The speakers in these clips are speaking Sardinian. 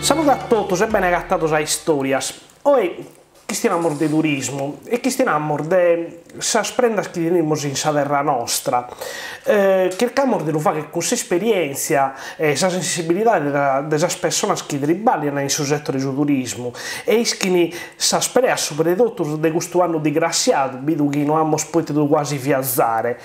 Salude a totus e bene agatados a Istòrias. Oe chistionamus de turismu e chistionamus de sas prendas chi tenimus in sa terra nostra. Chircamus de lu fagher cun s'esperièntzia e sa sensibilidade de sas personas chi triballian in su setore 'e su turismu e ischin sas peleas subra de totus de custu annu digrassiadu, bidu chi no amus pòtidu guasi viazare.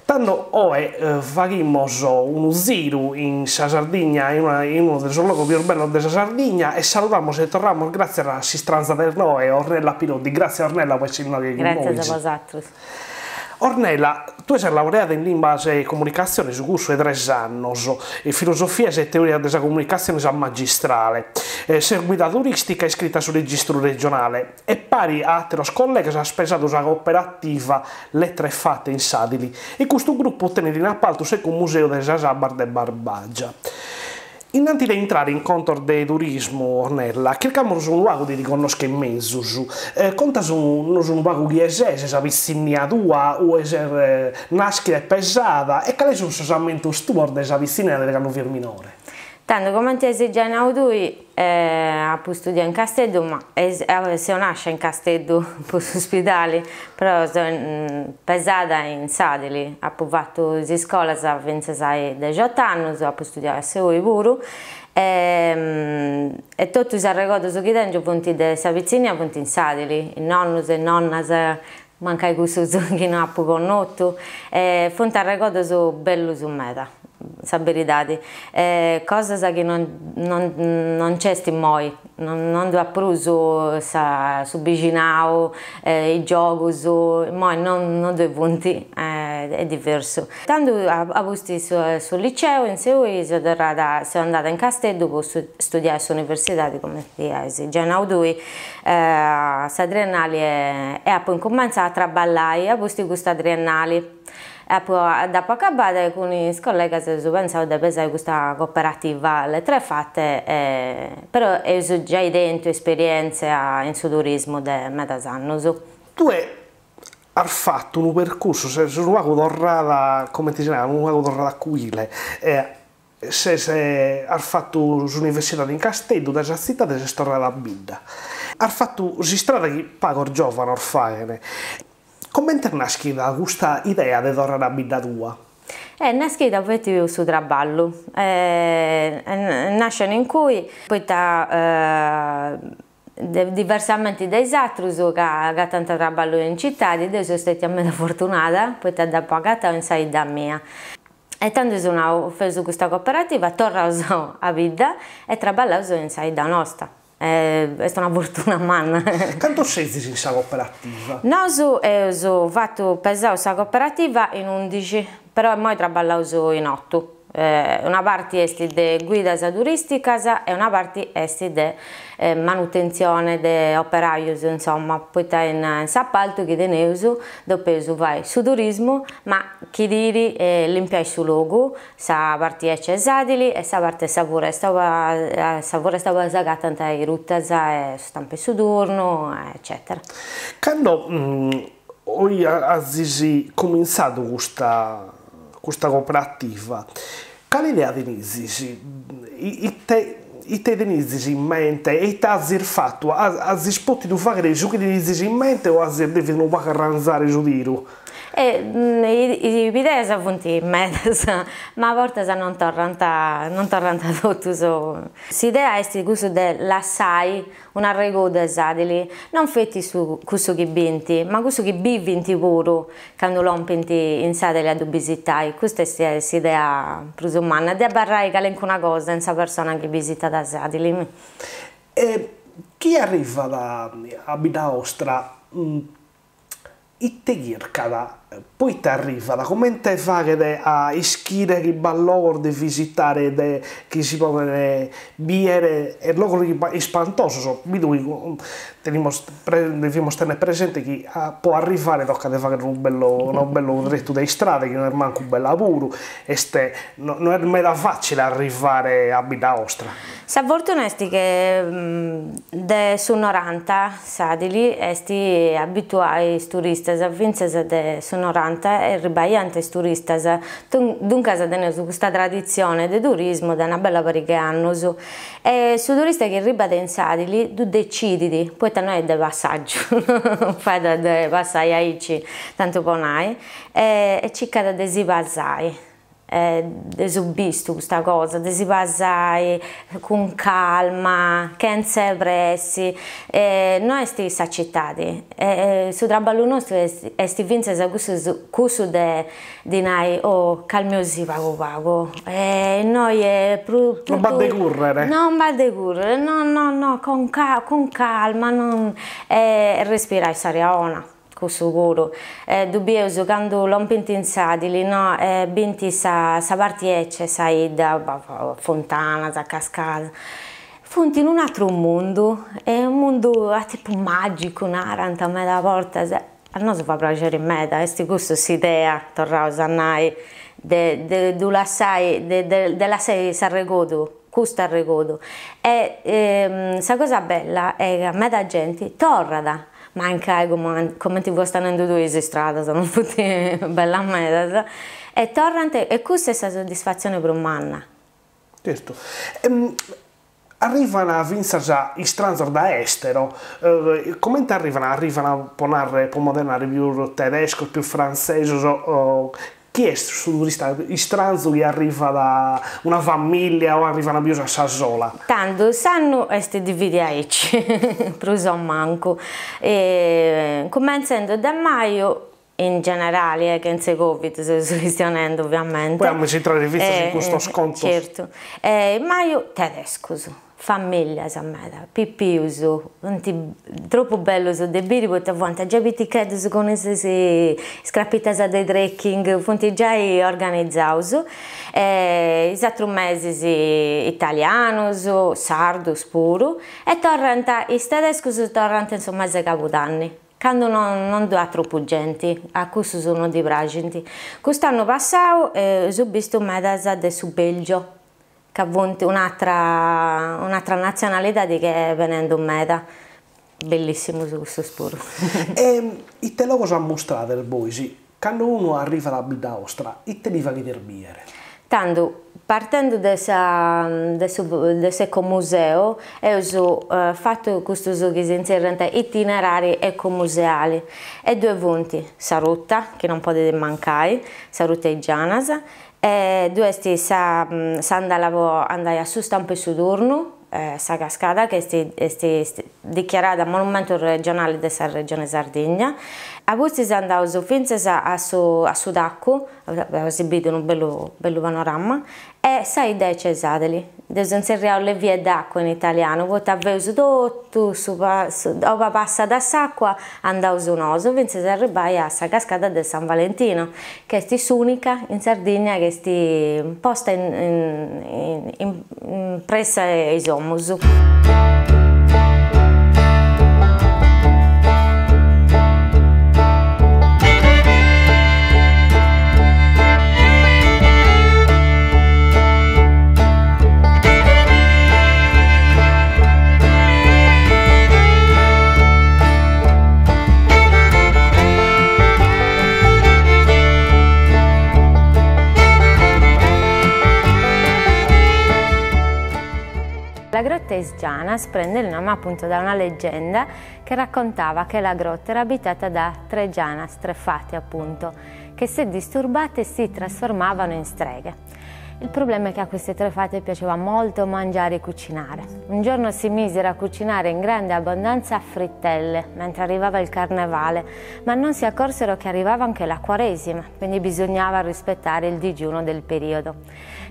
Tando oe faghimus unu ziru in sa Sardigna, in una in unu de sos logos pius bellos de sa Sardigna e saludamus e torramus gràtzias a s'istranza de oe, Ornella Piroddi. Gràtzias Ornella po essere inoghe cun nois. Gràtzias a bosatrus. Ornella, tue ses laureada in limbas e comunicatzione, su cursu 'e tres annos, in filosofias e teorias de sa comunicatzione sa magistrale. Ses guida turistica iscrita a su registru regionale e pari a àteros collegas as pesadu sa cooperativa Le Tre Fate in Sàdili e custu grupu tenet in apaltu s'Ecomuseu de sas Abbas de Barbàgia. Innanti de intrare in contos de turismu, Ornella, chircamus unu pagu de ti connoschere mezus. Contas nos unu pagu chie ses, sa pitzinnia tua, ue ses naschida e pesada e cales sunt sos ammentos tuos de sa pitzinnia de cando fias minore. Tando, comente as giai nau tui, apu studiau in Casteddu, ma seu nascia in Casteddu po su spidali, però seu pesada in Sàdili, apu fatu is iscolas fintzas a is dexiotu annus, apu studiau a Seui puru e totu is arregordus chi tengiu funt de sa pitzinnia funt in Sàdili, is nonnus e nonnas, mancai cussus chi no apu connotu, funt arregordus bellus meda sa beridadi, cosas chi non non non nc'est immoi, non non ddu at prus sa su bixinau, is giogus, immoi non non ddoi funt, est diversu. Tandu a pustis su liceu in Seui seu torrada, seu andada in Casteddu po studiai a s'universidadi cumenti as giai nau tui, sa triennali e apu incumentzau a traballai a pustis custa triennali Apu dd'apu acabada e cun is collegas eus pentzau de pesai custa cooperativa Le Tre Fate e però eus giai tentu esperientzia in su turismu de medas annus. Tue as fatu unu percursu, ses unu pagu torrada, comente si narat, unu pagu torrada a cuile, Ses as fatu s'universidade in Casteddu, dae sa tzitade ses torrada a bidda. As fatu s'istrada chi pagos giòvanos faghent. Comente est nàschida custa idea de torrare a bidda tua? Est nàschida feti po su traballu. Est nàscia in cui, poita diversamenti de is atrus ca agatant traballu in citadi, deu seu stetia meda fortunada poita dd'apu agatau in sa 'idda mia. E tandu eus nau, feus custa cooperativa, torraus a bidda e traballaus in sa 'idda nosta. Est una fortuna manna. Cantos sezis in sa cooperativa? Nosu eus fatu pesau sa cooperativa in undixi, però immoi traballaus in otu. Una parti est de guidas turisticas e una parti est de manutentzione de operajus, insoma, poita in s'apaltu chi teneus depeus fai su turismu ma chidiri e limpiai su logu, sa parti 'eccia 'e Sàdili e sa parti 'e sa foresta ua sa foresta ua s'agatant is rutas e su stampu 'e su turnu eccetera. Cando oi azis cumintzadu custa custa cooperativa, cale idea tenizis? Ite ite tenizis in mente e ite azis fatu? Azis potidu fagher su chi tenizis in mente o azis devidu unu pagu arranzare su tiru? Is bideas funt medas, ma a bortas non torrant non torrant totus. S'idea est cussu de lassai un'arregodu 'e Sàdili, non feti su cussu chi bint, ma cussu chi bivint puru candu lompint in Sàdili a ddu bisitai. Custa est s'idea prus manna, de abarrai calincuna cosa in sa persona chi bisitat Sàdili. E chie arrivat a bidda 'ostra Ite chircat? Poite arrivat? Comente faghet a ischire chi b'at logos de visitare de chi si podent bìere e logos ispantosos, bidu chi tenimus devimus tènnere presente chi po arrivare tocat de fàghere unu bellu unu bellu tretu de istrada chi no est mancu bella puru, est no est meda fàcile arrivare a bidda 'ostra. Sa fortuna est che de su noranta Sàdili est abituau a is turistas, fintzas de su noranta erribaiant is turistas, duncas teneus custa traditzione de turismu de una bella pariga 'e annus e su turista chi erribat in Sàdili ddu decidit, poita no est de passàgiu, fait de passai aici, tantu po nai, e circat de si pasai Dd'eus bistu custa cosa, de si pasai cun calma, chentze pressi, no est sa citadi, su traballu nostru est fintzas cussu cussu de ddi nai, oh calmiosì pagu pagu, innoi est prus Non b'at de currere. Non b'at de currere, no no no, con cun calma, non e respirai s'aria 'ona. Cussu puru. Ddu bieus candu lompint in Sàdili, no, e bint sa sa parti 'eccia 'e sa 'idda, funtanas, cascadas, funt in un'atru mundu, e unu mundu a tipu magicu, narant meda bortas, a nosu fait praxeri meda, est custu s'idea, torraus a nai, de de ddu lassai, de de lassai s'arregodu, custu arregodu. E sa cosa bella est ca meda genti torrat Mancai comenti fuast nendu tui is istradas non funt bellas medas e torrant e cussa est sa soddisfatzione prus manna. Certu. Arrivant fintzas istranzos dae estero, comente arrivant? Arrivant po narrer, po moderare pius tedescos, pius frantzesos Chi est su turista istranzu chi arrivat una familia o arrivan pius a sa sola? Tandu s'annu est dividiu aici, prus o mancu, cumentzendu de maju, in generali e chentze Covid seus chistionendi ovviamenti. Poi amus intrare fintzas in custos contos. Certu, in maju tedescus. Familias meda, pipius, funt tropu bellus de biri poita fuant giai piticheddus cun is crapitas de trekking, funt giai organizaus e is atrus mesis italianus, sardus puru e torrant, is tedescus torrant in su mese 'e cabudanni, candu non non ddoi at tropu genti, a cussus non ddi praxint. Cust'annu passau eus bistu medas de su Belgio Ca funt un'atra un'atra natzionalidadi chi est benendu meda. Bellissimus cussus puru. E ite logos ammustrades bois? Cando unu arrivat a bidda 'ostra, ite li faghides bìere? Tandu, partendu de sa de su de s'ecomuseu, eus fatu custus chi si intzerriant itinerari ecomuseali e ddue funt sa ruta, chi non podit mancai, sa ruta 'e is Gianas, E ddue est sa s'andala po andai a su Stampu 'e su Turnu, sa cascada chi est est dichiarada monumentu regionali de sa Regione Sardigna. A pustis andaus fintzas a su a su Taccu, si bit unu bellu bellu panorama, e sa 'idda 'eccia 'e Sàdili. Dd'eus intzerriau le vie d'acqua in italianu poita feus totu su auba passat s'acua andaus nosu fintzas a arribbai a sa cascada de San Valentino chi est s'unica in Sardigna chi est posta in in pressi a is omus. La grotta 'e is Gianas prende il nome appunto da una leggenda che raccontava che la grotta era abitata da tre Gianas, tre fate appunto, che se disturbate si trasformavano in streghe. Il problema è che a queste tre fate piaceva molto mangiare e cucinare. Un giorno si misero a cucinare in grande abbondanza frittelle, mentre arrivava il carnevale, ma non si accorsero che arrivava anche la quaresima, quindi bisognava rispettare il digiuno del periodo.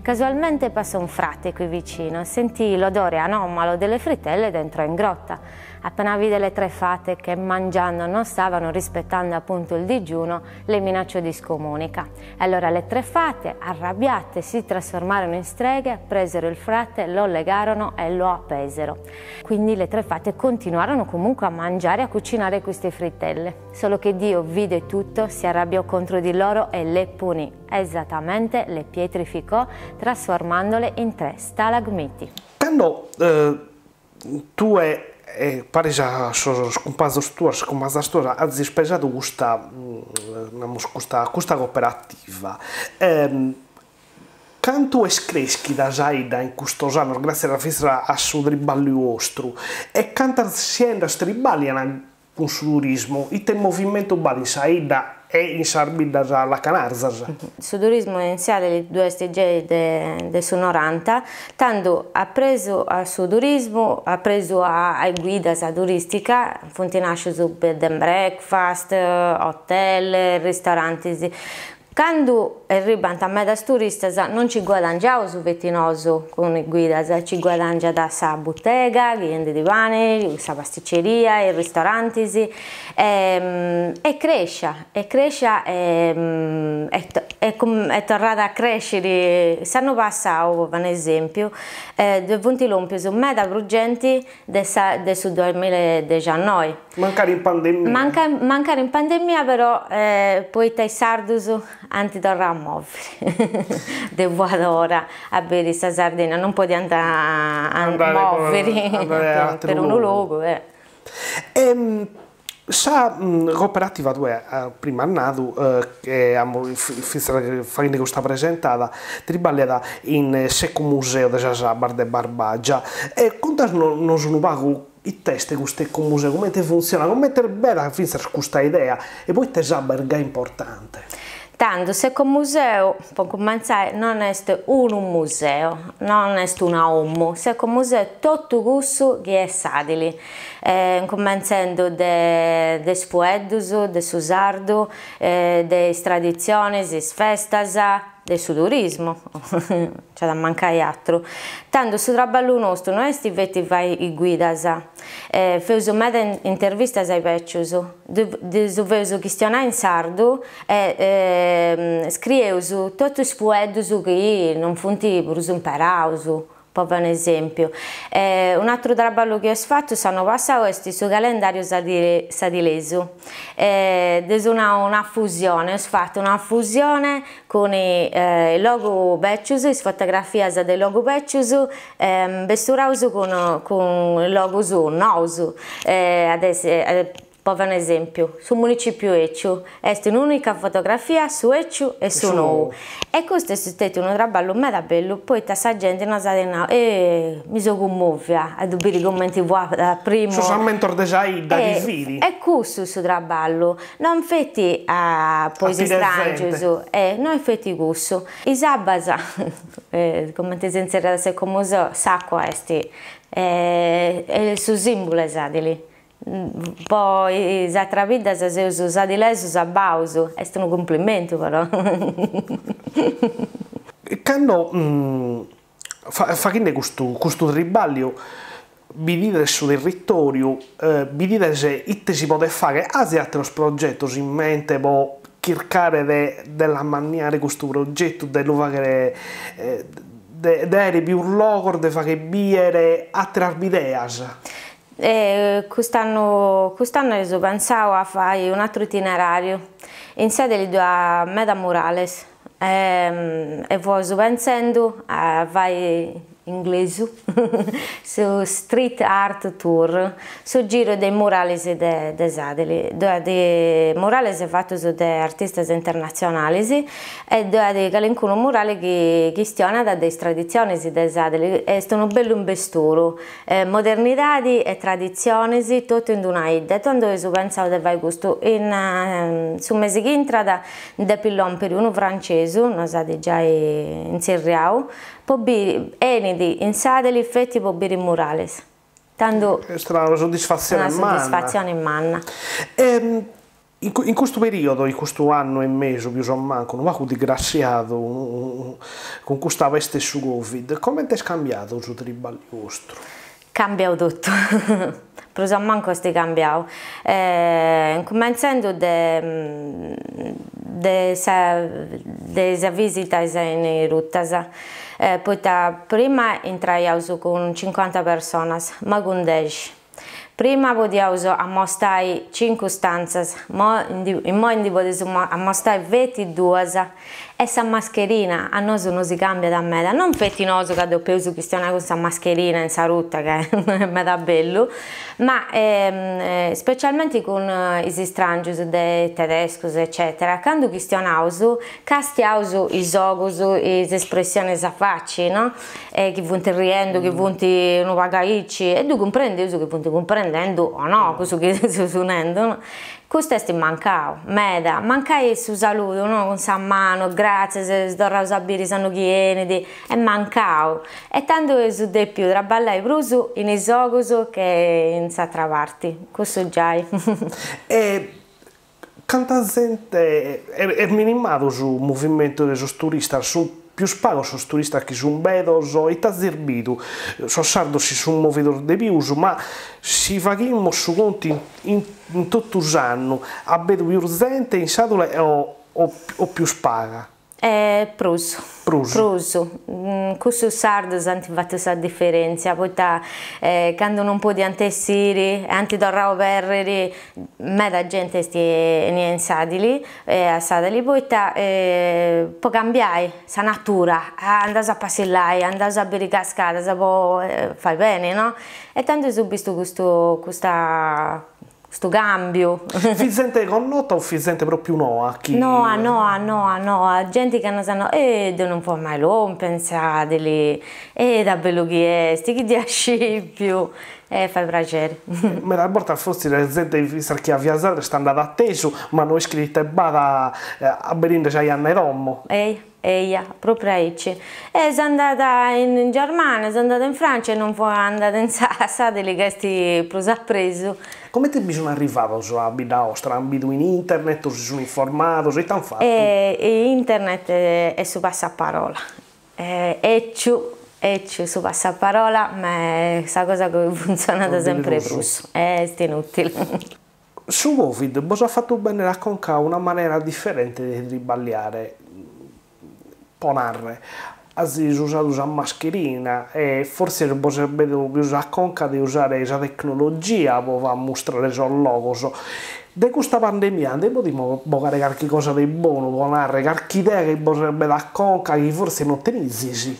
Casualmente passò un frate qui vicino, sentì l'odore anomalo delle frittelle ed entrò in grotta. Appena vide le tre fate che mangiando non stavano rispettando appunto il digiuno, le minacciò di scomunica. E allora le tre fate, arrabbiate, si trasformarono in streghe, presero il frate, lo legarono e lo appesero. Quindi le tre fate continuarono comunque a mangiare e a cucinare queste frittelle. Solo che Dio vide tutto, si arrabbiò contro di loro e le punì. Esattamente le pietrificò, trasformandole in tre stalagmiti. Cando tue paris a sos cumpanzos tuos, cumpanzas tuas, azis pesadu custa, namus, custa custa cooperativa, cantu est creschida sa 'idda in custos annos gràtzias fintzas a su triballiu 'ostru e cantas siendas triballian cun su turismu, ite movimentu b'at in sa 'idda e in sas biddas lacanarzas? Su turismu in Sàdili ddu est giai de su noranta, tandu apresu a su turismu, apresu a is guidas turisticas, funt nàscius bed and breakfast, hotel, ristorantis Candu erribant medas turistas non nci guadangiaus feti nosu cun is guidas, nci guadangiat sa butega chi 'endit pani, sa pasticceria, is ristorantis e crescia, est crescia e est torrada a cresciri, s'annu passau po fai un'esempiu ddoi funt lompius meda prus genti de sa de su duamilla e dexiannoi. Mancari in pandemia. Mancari in pandemia però poita is sardus ant torrau a moviri de fuadora a biri sa Sardinna, non podiant moviri in perunu logu. Sa cooperativa tue prima as nadu e amus fintzas faghende custa presentada triballiat in s'ecomuseu de sas abbas de Barbagia e contas nos unu pagu it'est custu ecomuseu, comente funtzionat, comente est bera fintzas custa idea e poite s'abba est gai importante. Tandu s'ecomuseu, po cumentzai, non est unu museu, non est una 'omu, s'ecomuseu est totu cussu chi est Sàdili, incumentzendu de de is fueddus, de su sardu, de is traditzionis, is festas, de su turismu, nc'at a mancai atru. Tandu su traballu nostu no est feti fai is guidas, feus meda intervistas a is becius, ddus feus chistionai in sardu e scrieus totu is fueddus chi non funt prus imperaus, po fai un'esempiu. Un'atru traballu chi eus fatu s'annu passau est su calendariu sadilesu, dd'eus nau una fusione, eus fatu una fusione cun is logus becius, is fotografias de is logus becius imbesturaus cun cun is logus nous, at essi Po fai un'esempiu, su municipiu 'eciu est un'unica fotografia, su 'eciu e su nou. E custu est stetiu unu traballu meda bellu poita sa genti nos at nau, eh mi seu cummovia a ddu biri cumenti fuat a primu. Sos ammentos de sa 'idda chi fit. E cussu su traballu, non feti a po is istrangius, e non feti cussu. Is abbas, cumenti si intzerriat s'ecomuseu, s'acua est su simbulu 'e Sàdili Po is atras biddas seus sadilesus abbaus, est unu cumplimentu però. Cando faghende custu custu triballiu bidides su territoriu, bidides ite si podet fagher, azis ateros progetos in mente po chircare de de l'ammanniare custu progetu, de lu fagher de de aere pius logos, de fagher biere ateras bideas? E cust'annu cust'annu eus pentzau a fai un'atru itinerariu, in Sàdili ddoi at meda murales e fuaus pentzendu a fai inglesu su street art tour, su giru de is murales de de Sàdili, ddoi at murales fatus de artistas internatzionalis E ddoi at calincunu murali chi chistionat de is traditzionis de Sàdili, est unu bellu imbesturu, modernidadi e traditzionis totu in d'una 'idda e tando eus pentzau de fai custu, in su mesi chi intrat depit lompiri unu francesu, nos at giai intzerriau, po biri, 'enit in Sàdili feti po biri murales, tandu Est una soddisfatzioni manna. Una soddisfatzioni manna. In custu periodo, in custu annu e mesu pius o mancu, unu pagu digrassiadu cun custa peste 'e su Covid, comente est cambiadu su triballiu 'ostru? Cambiau totu, prus o mancu est cambiau, incumentzendu de de sa de is visitas in is rutas, poita prima intraiaus cun cincuanta personas, imoi cun dexi. Prima podiaus ammostai cincu stanzas, immoi ndi podeus ammostai feti duas e sa mascherina a nosu nosi cambiat meda, non feti nosu ca depeus chistionai cun sa mascherina in sa ruta ca no est meda bellu, ma specialmenti cun is istrangius de tedescus eccetera, candu chistionaus castiaus is ogus, is espressionis a faci no, e chi funt riendu, chi funt unu pagu aici, e ddu cumprendeus chi funt cumprendendu o no cussu chi seus nendu no. Custu est mancau, meda, mancai su saludu no, cun sa manu, gratzias, si torraus a biri s'annu chi 'enit, est mancau e tandu eus depiu traballai prus in is ogus che in s'atra parti, cussu giai. E canta zente est minimadu su movimentu de sos turistas, sunt pius pagos sos turistas chi sunt bedos, ite azis bidu? Sos sardos si sunt movidos de pius, ma si faghimus su contu in in totu s'annu at bedu pius zente in Sàdule o o pius paga? Prus. Prus. Prus. Cussus sardus ant fatu sa diferentzia, poita candu non podiant essiri e ant torrau a oberriri, meda genti est 'enia in Sàdili, a Sàdili, poita po cambiai sa natura, andaus a passillai, andaus a biri cascadas po fai beni, no? E tandu eus bistu custu custa Custu cambiu. Fit zente connota o fit zente propriu noa chi. Noa noa noa noa, genti ca nos at nau, eh deu non fua mai lompiu in Sàdili, eh ita bellu chi est, chi dd'ia scipiu, e fait praxeri. Medas bortas fortzis est zente fintzas chi at viazadu est andada atesu, ma no ischit ite b'at aberinde sa janna 'e domo. Eja. Eja, propriu aici. E seu andada in Germania, seu andada in Francia e non fua andada in a Sàdili ca est prus a presu. Comente bi sun arrivados a bidda 'ostra? An bidu in internet o si sun informados? Ite an fatu? Internet e su passaparola. Ecciu, ecciu su passaparola, ma est sa cosa chi funtzionat sempri 'e prus. Est inutili. Su Covid bos at fatu bènnere a conca una manera diferente de triballiare, po narrer, azis usadu sa mascherina e fortzis bos est bennidu pius a conca de usare sa tecnologia po ammustrare sos logos. De custa pandemia nde podimus bogare carchi cosa de bonu, po narrer, carchi idea chi bos est bennida a conca chi fortzis non tenizis?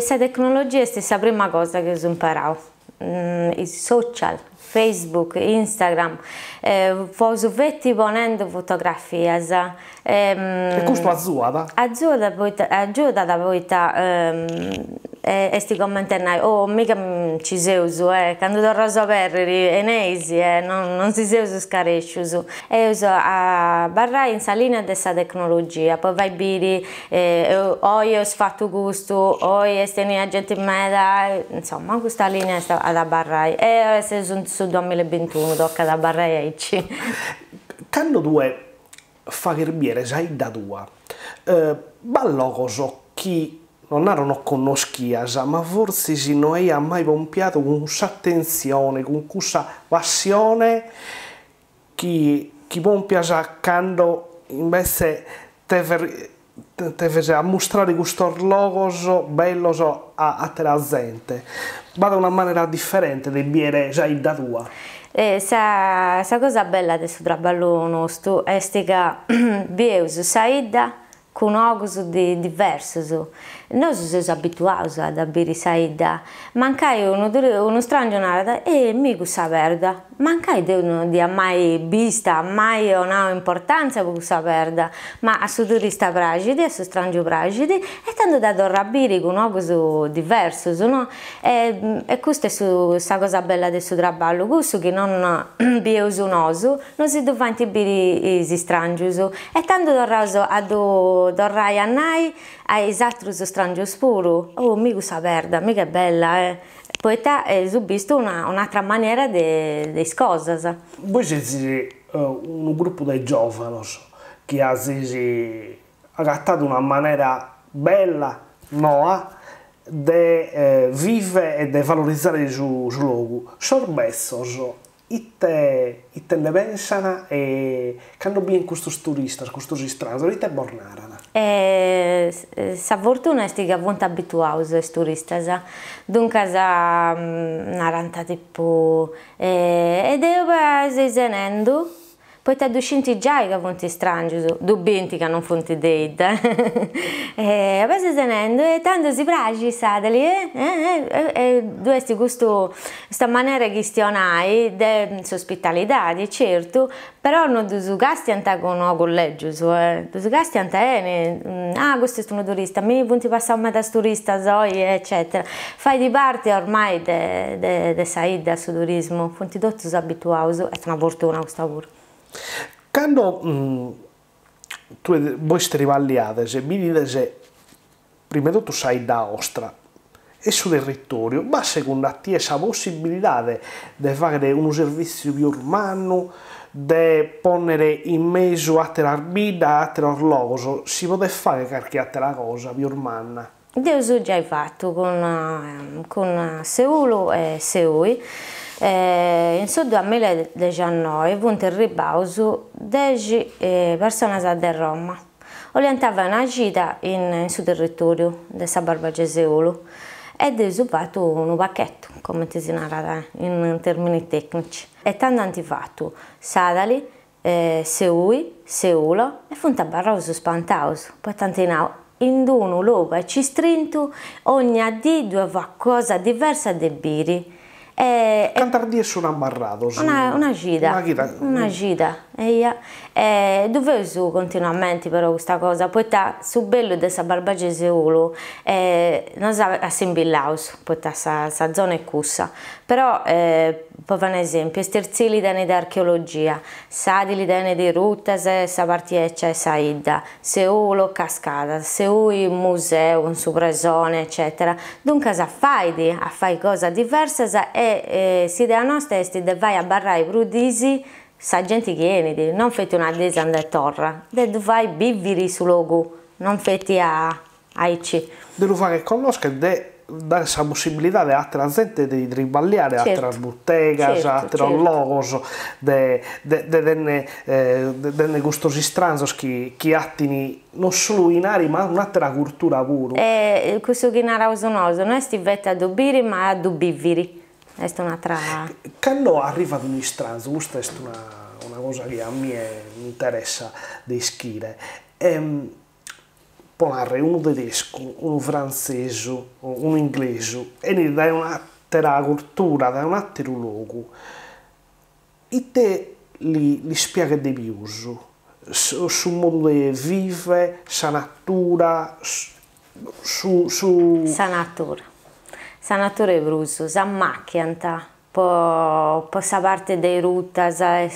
Sa tecnologia est sa prima cosa chi eus imparau is social, Facebook, Instagram, fuaus feti ponendu fotografias. E custu azuat? Azuat poita agiudat poita est comente nai, oh miga nci seus eh, candu torraus a oberriri 'eneis eh, non si seus scarescius. Eus a abarrai in sa linea de sa tecnologia po fai biri Oi eus fatu custu, oi est 'enia genti meda, insoma custa linea est at a abarrai e seus in su duamilla e bintunu, tocat a abarrai aici. Cando tue faghes biere sa 'idda tua, b'at logos chi, non naro non connoschias, ma fortzis no aias mai pompiadu cun s'atentzione, cun cussa passione chi chi pompias cando imbetze teves teves ammustrare custos logos bellos a àtera zente. B'at una manera diferente de biere sa 'idda tua. Sa sa cosa bella de su traballu nostu est ca bieus sa 'idda cun ogus diversus. Nosu seus abituaus a dda biri sa 'idda, mancai unu unu strangiu narat, eh mi cussa perda, mancai deu no dd'ia mai bista, mai 'onau importantzia po cussa perda, ma a su turista praxit, a su strangiu praxit e tandu dda torrat a biri cun ogus diversus, no? E custa est su sa cosa bella de su traballu, cussu chi non bieus nosu Nosi ddu faint biri is istrangius e tandu torraus a ddu torrai a nai a is atrus strangius puru, oh mi cussa perda, mi ch'est bella eh, poita eus bistu una un'atra manera de is cosas. Bois sezis unu grupu de giòvanos chi azis agatadu una manera bella, noa, de viver e de valorizare su logu. Sos betzos Ite ite nde pensan e cando bien custos turistas, custos istranzos, ite bos naran? E sa fortuna est ca funt abituaus is turistas, duncas narant tipu e de ube seis 'enendu Poita ddu scint giai ca funt istrangius, ddu bint ca non funt de 'idda. E auba seis 'enendu e tando si praxit Sàdili eh eh e ddu est custu custa manera 'e chistionai de s'ospitalidadi certu, però non ddus castiant cun ogus lègius, ddus castiant 'eni, ah custu est unu turista, mi funt passaus medas turistas oi eccetera. Fait parti ormai de de sa 'idda su turismu, funt totus abituaus, est una fortuna custa puru. Cando tue bois triballiades bidides prima 'e totu sa 'idda 'ostra e su territoriu, b'at segundu a tie sa possibilidade de faghere unu servitziu pius mannu, de ponnere in mesu ateras biddas, ateros logos, si podet fagher carchi atera cosa pius manna? Dd'eus giai fatu cun cun Seulu e Seui, in su duamilla e dexiannoi funt erribaus dexi personas de Roma, 'oliant fai una cida in su territoriu de sa Barbagia 'e Seulu e dd'eus fatu unu pachetu, cumenti si narat in termini tecnici, e tando ant fatu Sàdali, Seui, Seulo, e funt abarraus spantaus, poita ant nau, in d'unu logu aici strintu, ogna dì ddue fuat cosa diversa de biri. E Cantas dies sun abarrados? Una una cida. Una chida. Una cida, eia. E ddu feus continuamenti però custa cosa, poita su bellu de sa Barbagia 'e Seulu nos assimbillaus, poita sa sa zona est cussa, però Po fai un'esempiu, Esterzili tenit archeologia, Sàdili tenit rutas e sa parti 'ecia 'e sa 'idda, Seulo cascadas, Seui museu cun su presone eccetera. Duncas fait a fai cosas diversas e s'idea nosta est de fai abarrai prus dis sa genti chi 'enit, non feti una dì anda e torra, de ddu fai biviri su logu, non feti a Aici. De lu fagher connoscher, de dare sa possibilidade a atera zente de triballiare, ateras butegas, ateros logos, de de tenne de tenne custos istranzos chi chi 'atin non solu 'inari ma un'atera curtura puru. E cussu chi naraus nosu no est feti a ddu biri ma a ddu biviri, est un'atera. Cando arrivat un'istranzu, custa est una una cosa chi a mie m'interessat de ischire, Po narrer, unu tedescu, unu frantzesu, unu inglesu, 'enit dae un'àtera cultura, dae un'àteru logu. Ite li lis piaghet de pius? Su modu de viver, sa natura, su su. Sa natura. Sa natura 'e prus, s'ammàchiant po po sa parte de is rutas e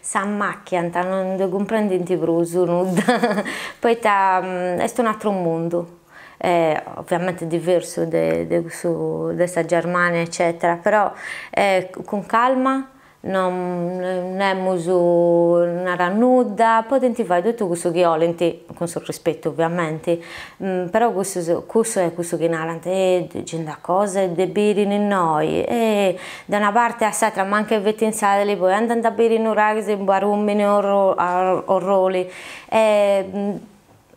s'ammàchiant, non ndi cumprendint prus nudda, poita est un'aturu mundu, ovviamenti diversu de de cussu de sa Germania eccetera, però cun calma non nemus narat nudda, podint fai totu cussu chi 'olint, cun su rispetu ovviamenti, Però cussus cussu est cussu chi narant, eh nci nd'at cosa de biri innoi, eh de una parti a s'atra mancai feti in Sàdili poi andant a biri nuraghes in Barumini o Orroli e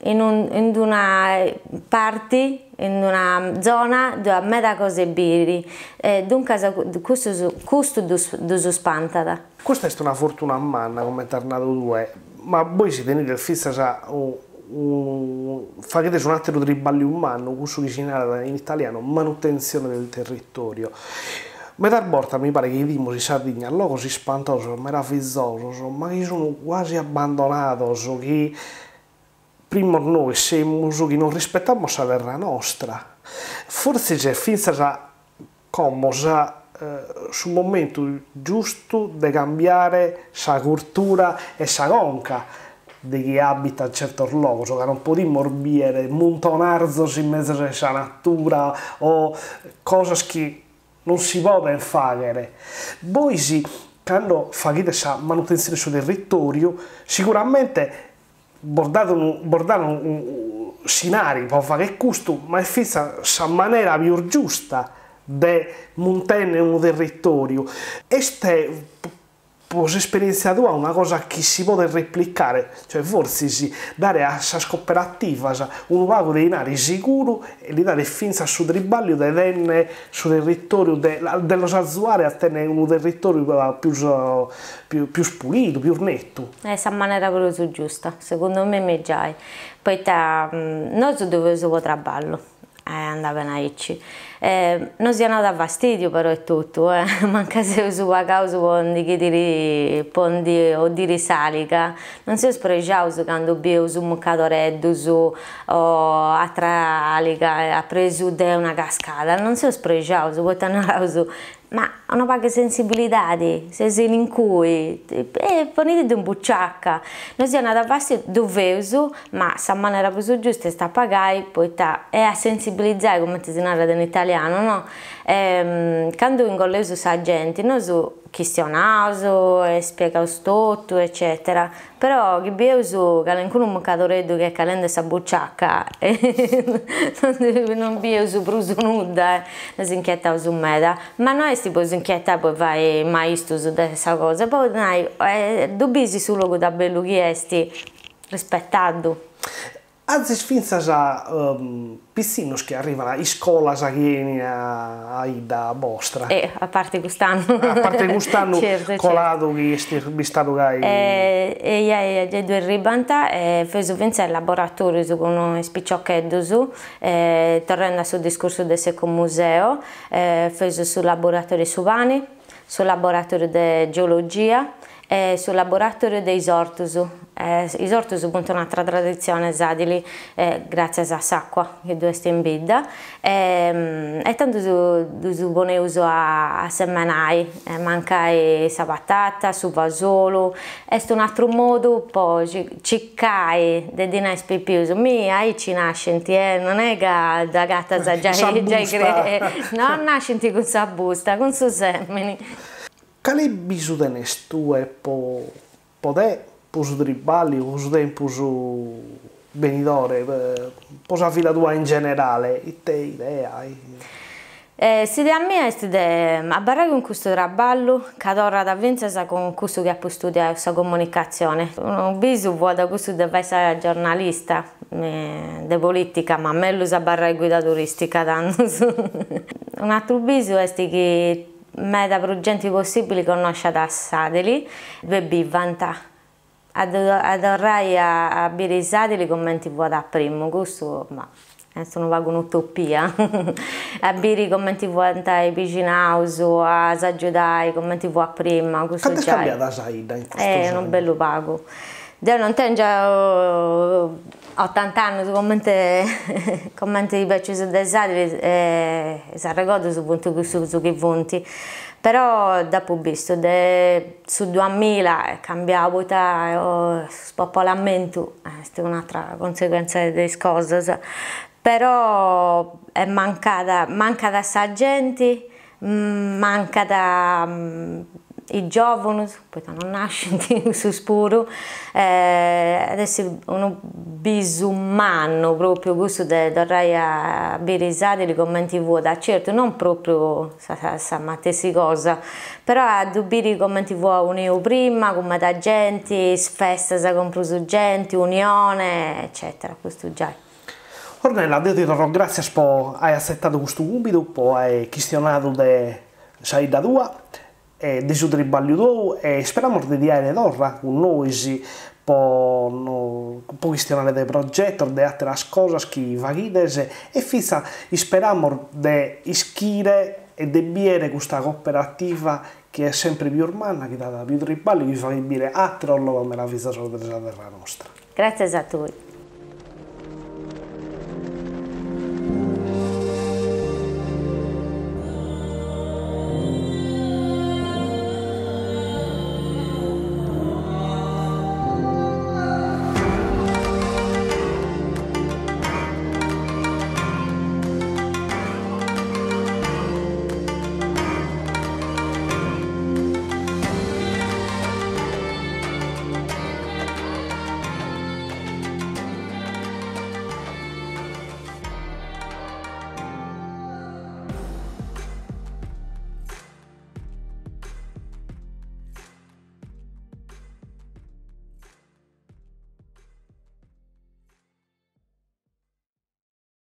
in in d'una parti in d'una zona ddoi at meda cosa 'e biri e duncas cussus custu ddus ddus spantat. Custa est una fortuna manna, comente as nadu tue, ma bois tenides fintzas faghides un'àteru triballiu mannu, cussu chi si narat in italianu manutenzione del territorio. Medas bortas mi paret chi 'idimus in Sardigna logos ispantosos, meravizosos, ma chi sun guasi abbandonados, chi primos nois semus chi non rispetamus sa terra nostra. Fortzis est fintzas Como sa su momentu giustu de cambiare sa curtura e sa conca de chie abitat certos logos, ca non podimus bìere muntonarzos in mesu 'e sa natura o cosas chi non si podent fàghere. Bois cando faghides sa manutentzione 'e su territoriu siguramente Bos dat unu bos dan unu s'inari po fagher custu, ma est fintzas sa manera pius giusta de muntennere unu territoriu. Est Po s'esperièntzia tua una cosa chi si podet replicare, cioè fortzis dare a sas cooperativas unu pagu de 'inari siguru e li dare fintzas su tribàlliu de tènnere su territòriu de de los azuare a tènnere unu territòriu pius pius pulidu, pius netu. Est sa manera prus giusta, segundu mimi giai, poita nosu ddu feus po traballu E andat bene aici. Nosi 'onat fastidiu però etotu, mancai seus pagaus po ndi chidiri, po ndi 'oddiri s'aliga, non seus prexaus candu bieus mucadoreddus o atra aliga a presu de una cascada, non seus prexaus poita naraus Ma unu pagu 'e sensibilidadi, seis in cui, e ponididdu in buciaca, nosi 'onat fastidiu, ddu feus, ma sa manera prus giusta est a pagai poita e a sensibilizzai, cumenti si narat in italianu, no? Candu ingolleus sa genti nosu chistionaus e spiegaus totu eccetera Però chi bieus calincunu mucadoreddu chi est calendi de sa buciaca non bieus prus nudda, nosi inchietaus meda, ma no est po s'inchietai po fai maistus de sa cosa, po nai ddu bisi su logu ta bellu chi est, rispetaddu. Azis fintzas pitzinnos chi arrivan a iscolas chi 'enin a 'idda bostra. E a parte cust'annu. A parte cust'annu coladu chi est bistadu gai. Eia eia gei ddu erribant e feus fintzas laboratorius cun is piciocheddus, torrendi a su discursu de s'ecomuseo, feus su laboratoriu 'e su pani, su laboratoriu de geologia e su laboratoriu de is ortus. Is ortus funt un'atra traditzione 'e Sàdili gràtzias a s'àcua chi ddu est in bidda e tandus ddus poneus a semenai, mancai sa patata, su fasolu, est un'atru modu po circai de ddi nai a is pipius, mi aici nascint e non est ca dd'agatas giai giai no nascint cun sa busta, cun su sèmini. Cale bisu tenes tue po po te, po su triballiu, po su tempus benidore, po sa vida tua in generale, ite idea? S'idea mia est de abarrai cun custu traballu ca torrat fintzas cun cussu chi apu studiau, sa comunicatzione. Unu bisu fuat cussu de fai sa giornalista de politica, ma mellus abarrai guida turistica tandus. Un'atru bisu est chi Meda prus genti possibili connosciat a Sàdili, ddue bivant. A torrai a biri Sàdili cumenti fuat a primu, custu, ma, est unu pagu un'utopia. A biri cumenti fuant is bixinaus, a s'agiudai cumenti fuat prima, custu giai. Cantu est cambiada sa 'idda in custus annos? Unu bellu pagu. Deu non tèngiu Otant'annus comente comente is becius de Sàdili is arregordus funt cussus chi funt, però dd'apu bistu de su duamilla est cambiau poita su spopolamentu est un'atra conseguenza de is cosas, però est mancada mancat sa genti Mancat is giòvunus, poita non nascint cussus puru, at essi unu bisu mannu pròpriu cussu de torrai a biri Sàdili cumenti fuat, certu non pròpriu sa matessi cosa, però a ddu biri cumenti fuat uniu prima, cun meda genti, is festas cun prus genti, unione, eccetera, custu giai. Ornella, deo ti torro gràtzias po ai atzetadu custu cumbidu, po ai chistionadu de sa 'idda tua e de su tribàlliu tou e isperamos de ti àere torra cun nois po po chistionare de progetos, de àteras cosas chi faghides e fintzas isperamos de ischire e de bìere custa cooperativa chi est sempre pius manna, chi dat pius tribàlliu, chi faghet bìere àteros logos meravizosos de sa terra nostra. Gràtzias a tui.